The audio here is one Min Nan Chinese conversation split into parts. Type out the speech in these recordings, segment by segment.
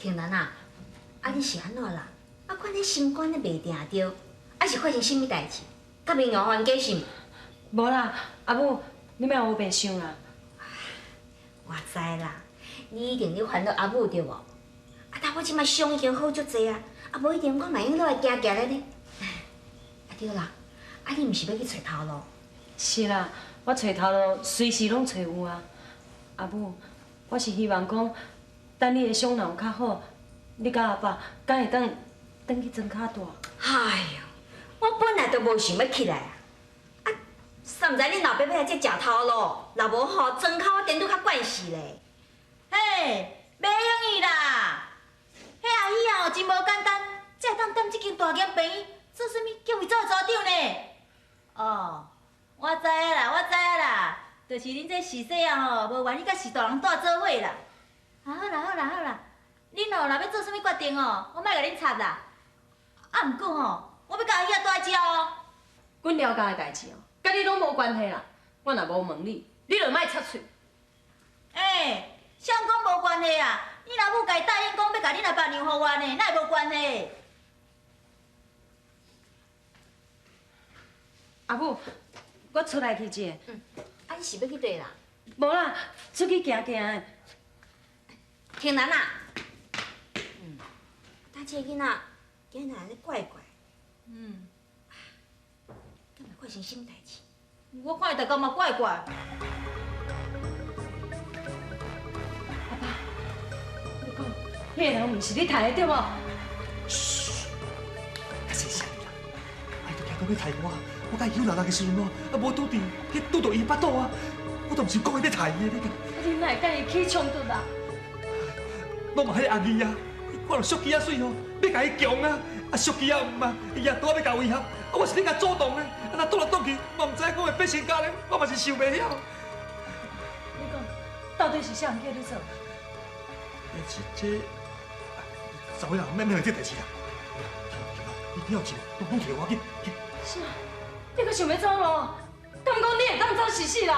婷蘭啊，啊你是按怎啦？啊看你心肝咧袂定著，啊是發生啥物代誌？佮明耀冤家是毋？無啦，阿母，你莫烏白想啦。我知啦，你一定咧煩惱阿母對無？啊，但我這擺傷已經好足濟啊，啊無一定我嘛會用落來行行咧呢。啊對啦，啊你毋是欲去揣頭路？是啦，我揣頭路隨時攏揣有啊。阿母，我是希望講，等你的傷若有較好，你佮阿爸敢會當轉去莊跤蹛。哎喲，我本來就無想欲起來啊！啊，煞毋知恁老爸欲來這食頭路，若無吼，莊跤我顛拄較慣勢咧。嘿，袂容易啦！彼阿喜啊，真無簡單，才會當踮這間大間病院做啥物叫伊做組長呢？哦，我知影啦，我知影啦，就是恁這序細啊吼，無願意佮序大人蹛做伙啦。啊好啦好啦好啦，恁哦若欲做啥物決定哦，我莫共恁插啦。啊，毋過吼，我欲佮阿喜仔蹛遮哦。阮廖家的代誌哦，佮你攏無關係啦。我若無問你，你就莫插喙。欸，啥人講無關係啊？你老母家己答應講欲共恁阿爸讓予我呢，哪會無關係？阿母，我出來去一下。嗯，啊，你是欲去佗啦？無啦，出去行行的。婷蘭啊，嗯，但這個囡仔今日按呢怪怪。嗯。敢會發生啥物代誌？我看伊逐工嘛怪怪。阿爸，你講，彼个人毋是你刣的對無？噓，較細聲啦！伊就驚講欲刣我，我共伊扭來來的時陣哦，啊無拄著，彼拄著伊腹肚啊，我都毋是故意欲刣伊的，你講。你哪會共伊起衝突啊？攏嘛彼个阿義啊，看著淑姬仔媠吼，欲共伊強啊，啊淑姬仔毋啊，伊也拄仔欲共威脅，啊我是咧共阻擋的，啊若擋來擋去，嘛毋知影講會變成按呢，我嘛是想袂曉。你講，到底是啥人叫你做？欸，是這，查某人免免這代誌啦。你了錢，攏攏提我去。啥？你閣想欲走路？敢講你會當走是死人？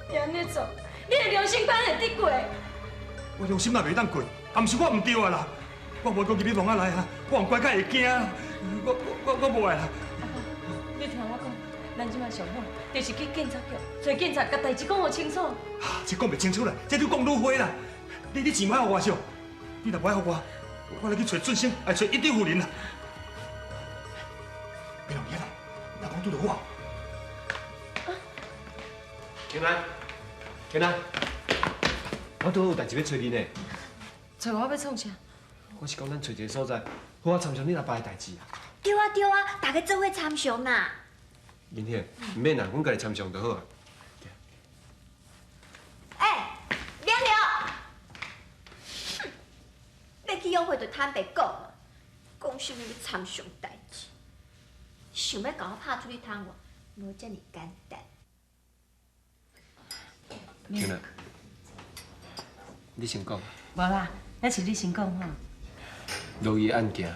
你按呢做，你的良心敢會得過？我良心若袂當過，啊，毋是我毋對啊啦，我無講入去籠仔內啊，我毋乖較會驚，我我我無愛啦。阿爸，你聽我講，咱這擺上好，就是去警察局，揣警察共代誌講予清楚。啊，這講袂清楚啦，這愈講愈花啦。你你錢莫予我少，你若無愛予我，我來去揣俊生，來揣一等夫人啦。別讓伊來，若講拄著我。婷蘭，婷蘭，我拄好有代誌欲揣你呢。揣我欲創啥？我是講咱揣一個所在，好好參詳你阿爸的代誌啊。對啊對啊，大家做伙參詳啦。明顯，毋免啦，阮家己參詳就好啊。欸，明亮，欲去約會就坦白講嘛，講啥物欲參詳代誌，想欲共我拍出去窗外，無遮爾簡單。婷蘭，你先講。無啦，還是你先講吼。羅伊案件，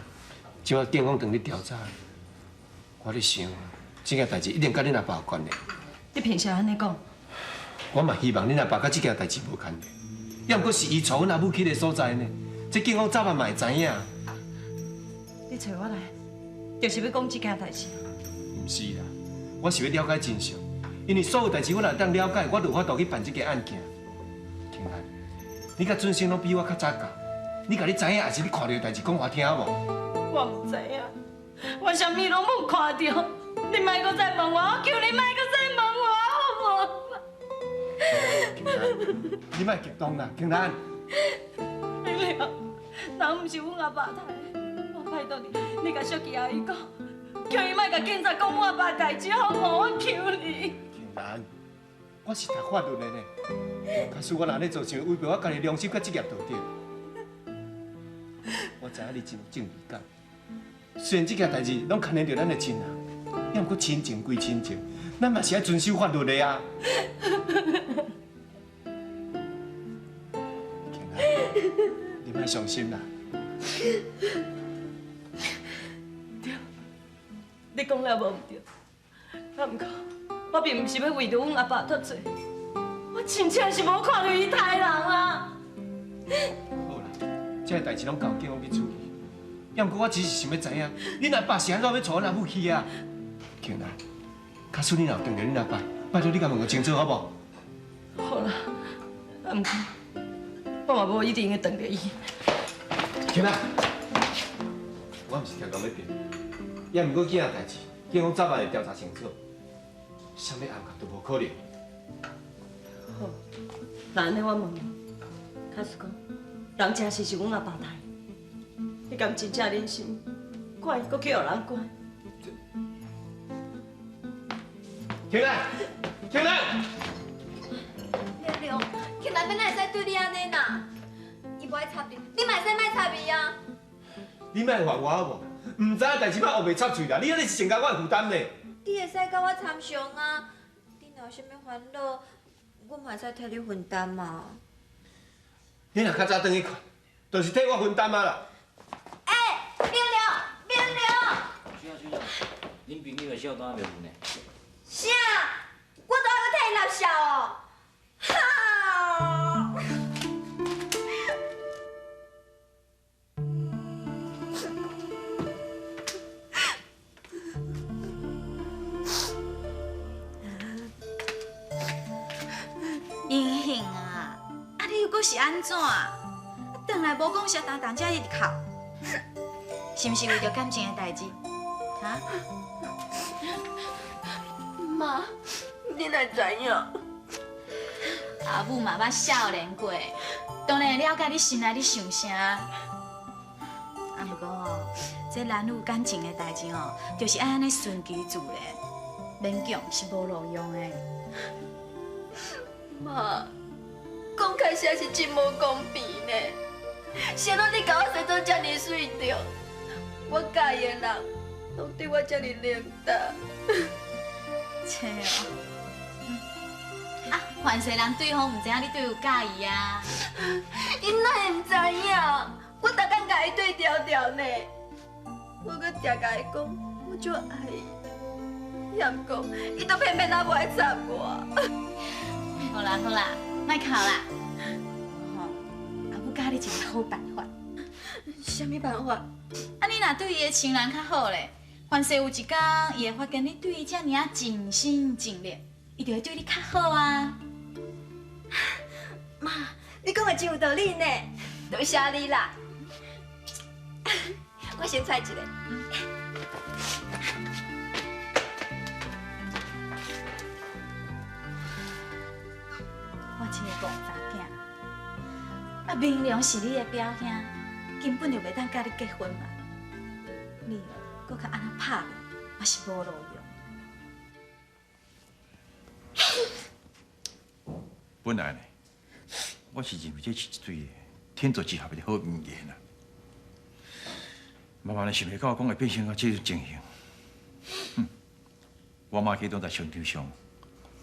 這擺警方正咧調查，我咧想，這件代誌一定佮恁阿爸有關聯。你憑啥按呢講？我嘛希望恁阿爸佮這件代誌無牽連，抑毋過是伊帶阮阿母去彼个所在呢。這警方早晚嘛會知影。你揣我來，就是欲講這件代誌？毋是啦，我是欲了解真相，因為所有代誌我若會當了解，我就有法度去辦這件案件。婷蘭，你佮俊生攏比我較早教，你共你知影，抑是你看著的代誌講予我聽無？我毋知影，我啥物攏無看著。你莫閣再問我，我求你莫閣再問我，好無？婷蘭，你莫激動啦，婷蘭。明亮，人毋是阮阿爸刣的，我拜託你，你共淑姬阿姨講，叫伊莫共警察講阮阿爸代誌，好無？我求你。婷蘭，我是讀法律的呢，假使我若按呢做，是違背我家己良心佮職業道德。我知影你真有正義感，雖然這件代誌攏牽連著咱的親人，抑毋過親情歸親情，咱嘛是愛遵守法律的啊。婷蘭，你莫傷心啦。對，你講了無毋對，啊，毋過我並毋是欲為著阮阿爸脫罪，我真正是無看著伊刣人啊。好啦，這个代誌攏交警方去處理。也毋過我只是想欲知影，恁阿爸是按怎欲帶阮阿母去啊？慶蘭，假使你若有撞著恁阿爸，拜託你共問個清楚好無？好啦，啊毋過我嘛無一定會撞著伊。慶蘭，我毋是聽講欲變，也毋過幾件代誌，警方早晚會調查清楚，啥物暗角都無可能。好，那按呢我問你，假使講人真實是阮阿爸刣，你敢真正忍心看伊閣去予人關？慶蘭，慶蘭，明良，慶蘭欲哪會使對你按呢啦？伊無愛插你，你嘛會使莫插伊啊！你莫煩我好無？毋知影代誌莫烏白插喙啦！你按呢是增加我的負擔呢。你會使佮我參詳啊！你若有啥物煩惱，我嘛會使替你分擔嘛。你若較早轉去睏，就是替我分擔啊啦！欸，明良，明良！小姐，小姐，恁朋友的數單袂有呢？啥？我都愛閣替伊納數哦！哈！英雄啊，啊你又閣是按怎？啊，轉來無講啥，當當遮一直哭，是毋是為著感情的代誌？哈？媽，你哪會知影？阿母嘛捌少年過，當然會了解你心內咧想啥。啊，毋過吼，這男女感情的代誌吼，就是愛按呢順其自然，勉強是無路用的。媽，講開始是真無公平呢。誰攏你共我生做遮爾媠著，我佮意的人攏對我遮爾冷淡。切哦！啊，凡勢人對方毋知影你對伊有佮意啊。伊哪會毋知影？我逐工共伊對調調呢。我閣定共伊講，我足愛伊，也毋過伊都偏偏仔無愛插我。好啦好啦，莫哭啦。吼，阿母教你一个好辦法。啥物辦法？啊，你若對伊的情人較好咧，凡勢有一工，伊會發現你對伊遮爾仔盡心盡力，伊就會對你較好啊。媽，你講的真有道理呢，多謝你啦。我先揣一个。我這个戇查囝，啊，明良是你的表兄，根本就袂當佮你結婚嘛。你閣較按怎拍拼，嘛是無路用。本來呢，我是認為這是一對天作之合的好姻緣啊。慢慢的想袂到講會變成到這種情形。哼，我媽彼當在商場上，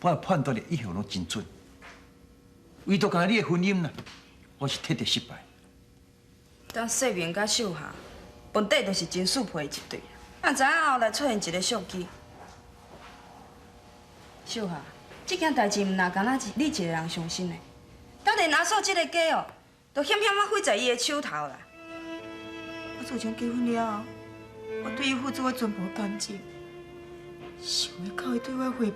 我的判斷力一向攏真準。唯獨干焦你的婚姻啦，我是徹底失敗。當世明佮秀霞本底就是真速配的一對，啊，知影後來出現一個淑姬。秀霞，這件代誌毋若干焦是你一個人傷心的，當連阿嫂這个家哦，都險險仔毀在伊的手頭啦。我自從結婚了後，我對伊付出我全部感情，想欲靠伊對我回報，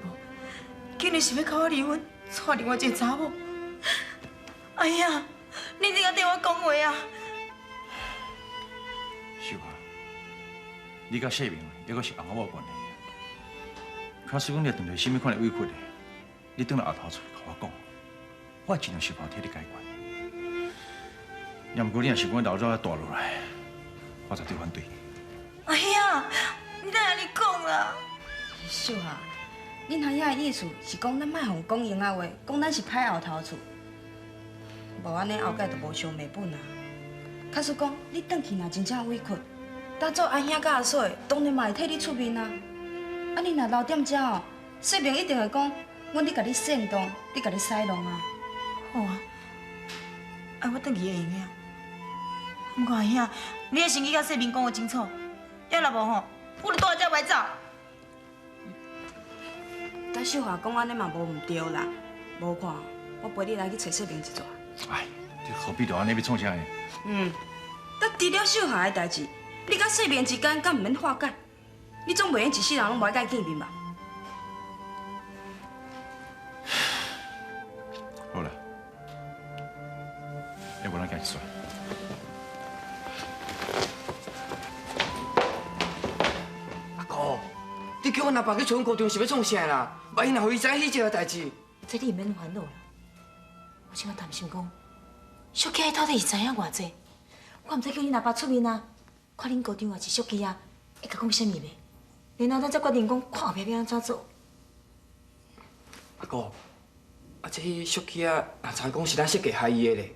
竟然是欲共我離婚，娶另外一个查某。哎呀，你這個對我講話啊！秀霞，你佮世明抑閣是翁仔某關係。假使講你遇著啥物款的委屈的，你轉來後頭厝共我講，我會盡量想辦法替你解決。也毋過你若是講老早仔帶落來，我絕對反對。哎呀，你哪按呢講啦？秀霞，恁阿兄的意思是講咱莫予人講閒仔話，講咱是歹後頭厝。無按呢後蓋就無相罵本啊。假使講你轉去若真正委屈，當做阿兄佮阿嫂的，當然嘛會替你出面啊。啊，你若留踮遮哦，世明一定會講，阮咧共你煽動，咧共你使弄啊。好啊，啊我轉去會用的啊。毋過阿兄，你愛先去佮世明講個清楚，要若無吼，我就蹛佇遮袂走。但秀華講按呢嘛無毋對啦，無看，我陪你來去揣世明一逝。哎，你何必就按呢欲創啥呢？嗯，佮除了秀霞的代志，你佮世明之间敢毋免化解？你总袂用一世人拢无爱佮伊见面吧？好啦，要无咱行一撮。阿哥，你叫阮阿爸去找阮姑丈是欲创啥啦？万一若予伊知影彼个代志，这你毋免烦恼啦。我这马担心讲，淑琪到底是知影偌济？我毋知叫恁阿爸出面啊，看恁姑丈抑是淑琪啊，会共讲啥物袂？然后咱才决定讲，看后壁欲按怎做。阿哥，啊，这淑琪啊，若知讲是咱设计害伊的咧。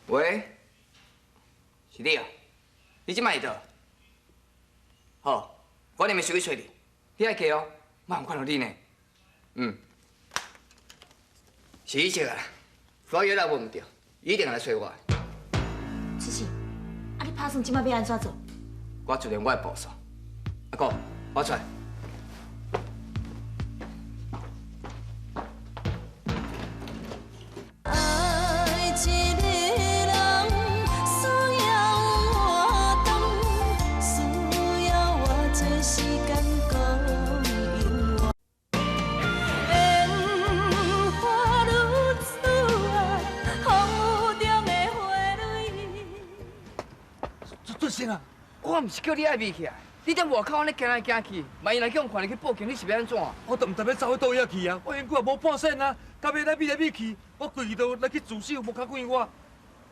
喂，是你啊？你这摆伫佗？好，我连面去揣你，你爱记哦，莫予看著你呢。嗯，是彼个啦，我约来无毋对，伊一定来揣我。志志，啊你拍算这摆欲按怎做？我自然我会部署。阿哥，我出来。爱一个人需要活动，需要偌济时间讲永远。烟花女子啊，风雨中的花蕊。俊生啊，我毋是叫你爱眯起来，你踮外口按呢行来行去，万一若叫人看你去报警，你是欲按怎？我都毋知欲走去佗位去啊！我因久也无半仙啊，到尾来眯来眯去，我规气都来去自首，无较管我。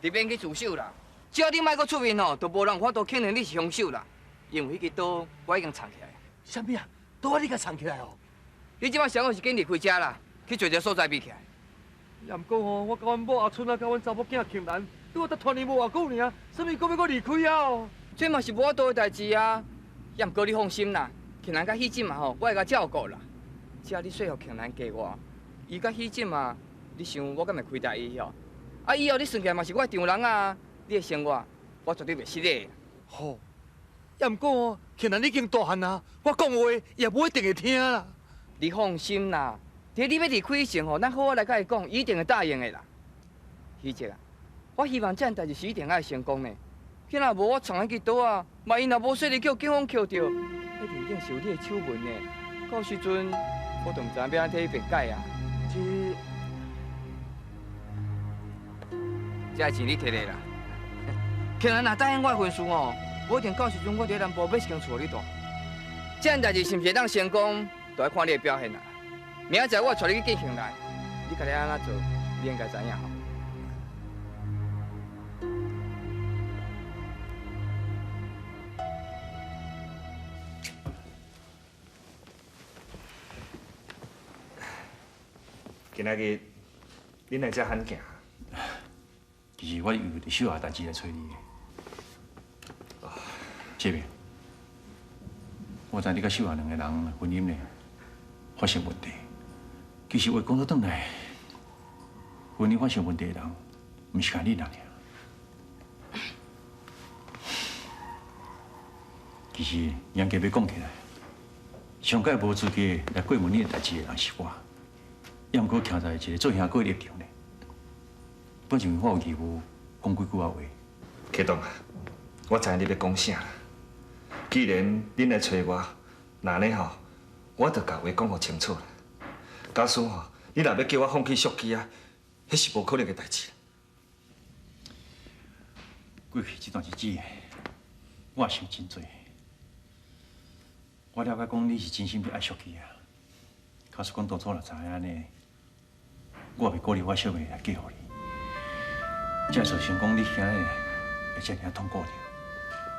你免去自首啦，只要你莫阁出面吼，就无人有法度肯定你是凶手啦。因为彼支刀我已经藏起来。啥物啊？刀你共藏起来哦？你这摆上好是紧离开遮啦，去找一个所在避起来。也毋过吼，我佮阮某阿春啊，佮阮查某囝庆兰，拄仔才团圆无偌久尔，啥物阁欲阁离开啊？哦，这嘛是无法度的代志啊。也毋过你放心啦，庆兰佮喜锦嘛吼，我会共照顾啦。只要你说服庆兰嫁我，伊佮喜锦嘛，你想我敢会亏待伊吼？啊，以后你算起来嘛是我的丈人啊，你的生活我绝对袂失礼。好，也毋过吼，庆兰已经大汉啊，我讲话伊也无一定会听啦。你放心啦，伫你欲离开以前吼，咱好好来佮伊讲，伊一定会答应的啦。喜姐啊，我希望这件代志是一定爱成功的。若无我藏彼支刀啊，万一若无细腻叫警方扣著，彼面顶是有你的手纹的，到时阵我就毋知影欲按怎替你辩解啊。这个钱你提来啦。庆兰若答应我的婚事吼，无一定到时阵我伫南部买一间厝予你住。这件代志是毋是会当成功，就爱看你的表现啦。明仔载我带你去见庆兰，你家己按怎做，你应该知影吼。今仔日恁来遮罕见？其实我有伫秀霞代志来揣你的。这边，我知你佮秀霞两个人婚姻呢发生问题。其实话讲倒转来，婚姻发生问题的人，毋是干你人尔。其实严格欲讲起来，上盖无资格来过问你的代志的人是我。也毋过徛在一个做兄哥的立场呢，本认为我有义务讲几句仔话。启东啊，我知影你欲讲啥啦。既然恁来揣我，那呢吼，我就共话讲予清楚啦。假使吼，你若欲叫我放弃淑姬啊，彼是无可能的代志。过去这段日子，我也想真济。我了解讲你是真心欲爱淑姬啊，假使讲当初若知影按呢，我也袂鼓励我小妹来嫁予你。才会造成讲你今日会遮尔痛苦著。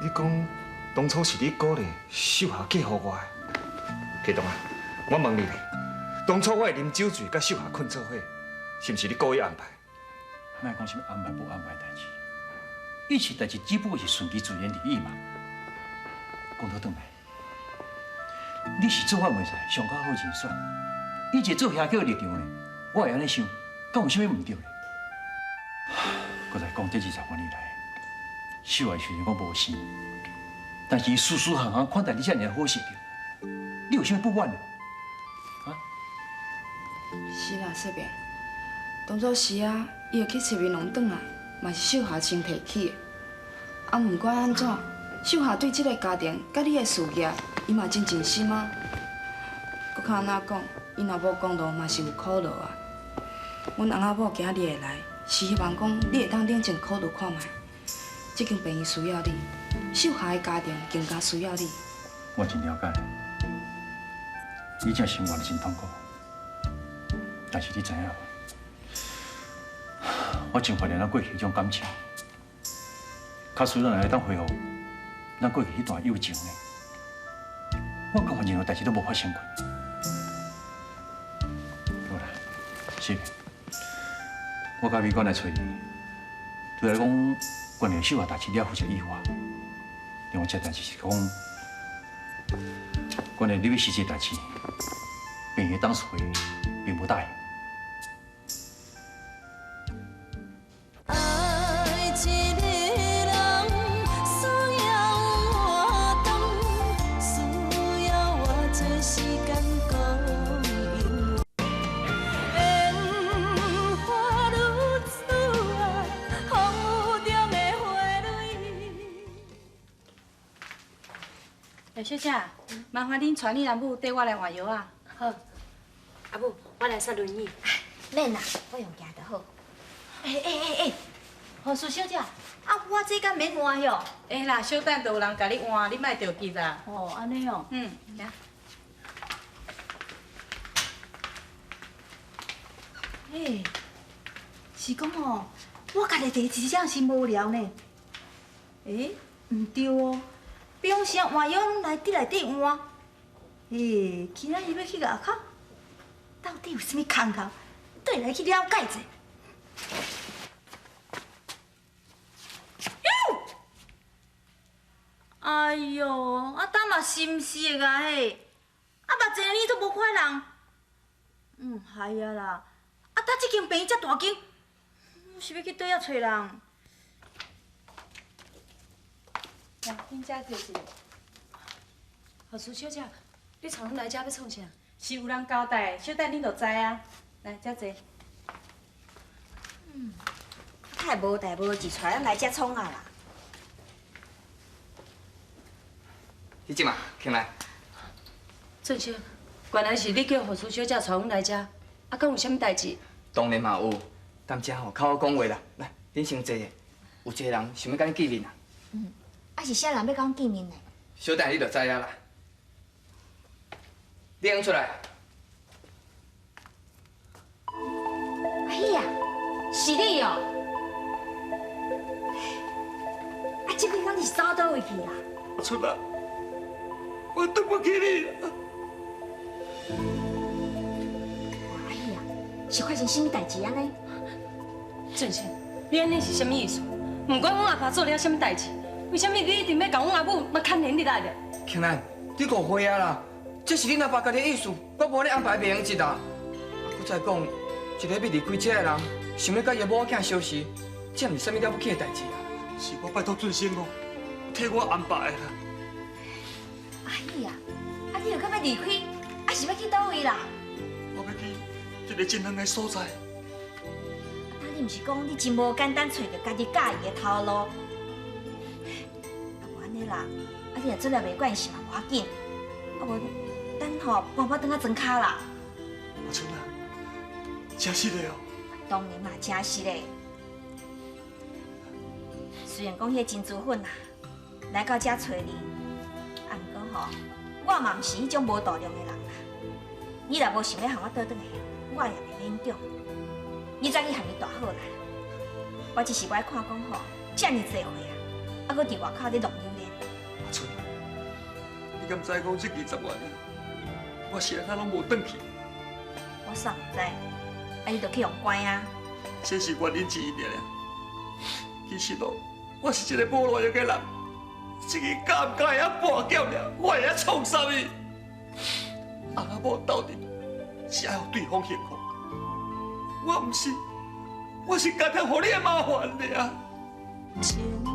你讲当初是你鼓励秀霞嫁予我的，启东啊，我问你咧，当初我会啉酒醉，佮秀霞睏做伙，是毋是你故意安排？莫讲啥物安排无安排代志，一切代志只不过是顺其自然而已嘛。讲倒转来，你是做法袂使上较好人选，以一个做兄弟的立场呢，我会按呢想，敢有啥物毋对咧？阁再讲，这20多年来，秀爱虽然讲无生，但是伊事事项项款待你遮尔好势著，你有啥物不满呢？是啦，世明，当初时啊，伊会去找明龙转来，嘛是秀霞先提起的。啊，毋管按怎，秀霞对这个家庭佮你的事业，伊嘛真尽心啊。阁较按怎讲，伊若无功劳嘛是有苦劳啊。阮翁仔某今日会来，是希望讲你会当冷静考虑看觅。这间病院需要你，秀霞的家庭更加需要你。我真了解，你这生活真痛苦，但是你知影无？我真怀念咱过去彼种感情。假使咱会当恢复咱过去彼段友情呢，我感觉任何代志都无发生过。好啦，是，我佮美娟来揣你，除了讲关于秀霞代志，你也负责以外，另外一个代志是讲，关于你欲辞职代志，病院董事会并无答应。爱一个人需要活动，需要偌济时间讲永远。烟花女子啊，风雨中的花蕊。哎，小姐，麻烦恁带你阿母缀我来换药啊。好，阿母，我来煞轮椅。免啦，我用行就好。欸欸欸欸，护士小姐，啊，我这敢免换哟？会啦，小等就有人共你换，你莫著急啦。哦，按呢哦。嗯，来。欸，是讲吼，我家己坐真正是无聊呢。欸，毋对哦，平时换药拢来伫内底换。欸，今仔日欲去外口，到底有啥物空头？转来去了解者。哟！哎哟，啊，胆嘛心实啊嘿，啊，捌一年都无看人。系啊啦，啊，搭这间病院遮大间，是欲去佗遐揣人？来，恁遮坐一下。护士小姐，你带阮来遮欲创啥？是有人交代，小等恁就知啊。来，遮坐。太无代无志，带咱来遮创啊啦！彼只嘛，起来。俊生，原来是你叫护士小姐带阮来遮，啊，敢有啥物代志？当然嘛有，踮遮吼较好讲话啦。来，恁先坐下，有一个人想欲佮你见面啦。啊是啥人欲佮阮见面呢？小等下你就知影啦。你用出来。阿喜啊，是你哦！啊，这几工你是走佗位去啦？阿春啊，我对不起你。阿喜啊，是发生啥物代志按呢？俊生，你按呢是啥物意思？毋管阮阿爸做了啥物代志，为啥物你一定欲共阮阿母嘛牵连入来咧？庆兰，你误会啊啦！这是恁阿爸家己的意思，我无按呢安排袂用得啊。阁再讲，一个欲离开这的人，想欲佮伊的某囝相识，这毋是啥物了不起的代志啊！是我拜托俊生哦，替我安排的啦。阿喜啊，啊你又阁欲离开，啊是欲去佗位啦？我欲去一个真远的所在。啊，你毋是讲你真无简单揣著家己佮意的头路？啊，无按呢啦，啊你若做了袂惯势嘛无要紧，啊无等吼搬搬转仔庄跤啦。阿春啊，真实的哦。当然嘛，真实的。虽然讲彼个珍珠粉啊，来到遮揣你，啊，毋过吼，我嘛毋是彼种无度量的人啦。你若无想欲予我倒转来，我也袂勉强。你早去和伊大好啦。我只是欲看讲吼，遮尔济岁啊，啊，阁伫外口咧浪流连。阿春，你敢知讲这20外年，我是按怎拢无转去？我煞毋知，啊，你就去予关啊。这是原因之一尔。其实哦，我是一个无路用的人，一个敢毋敢会晓跋筊尔，我会晓创啥物？翁仔某斗阵是爱予对方幸福，我毋是，我是甘愿予你的麻烦尔。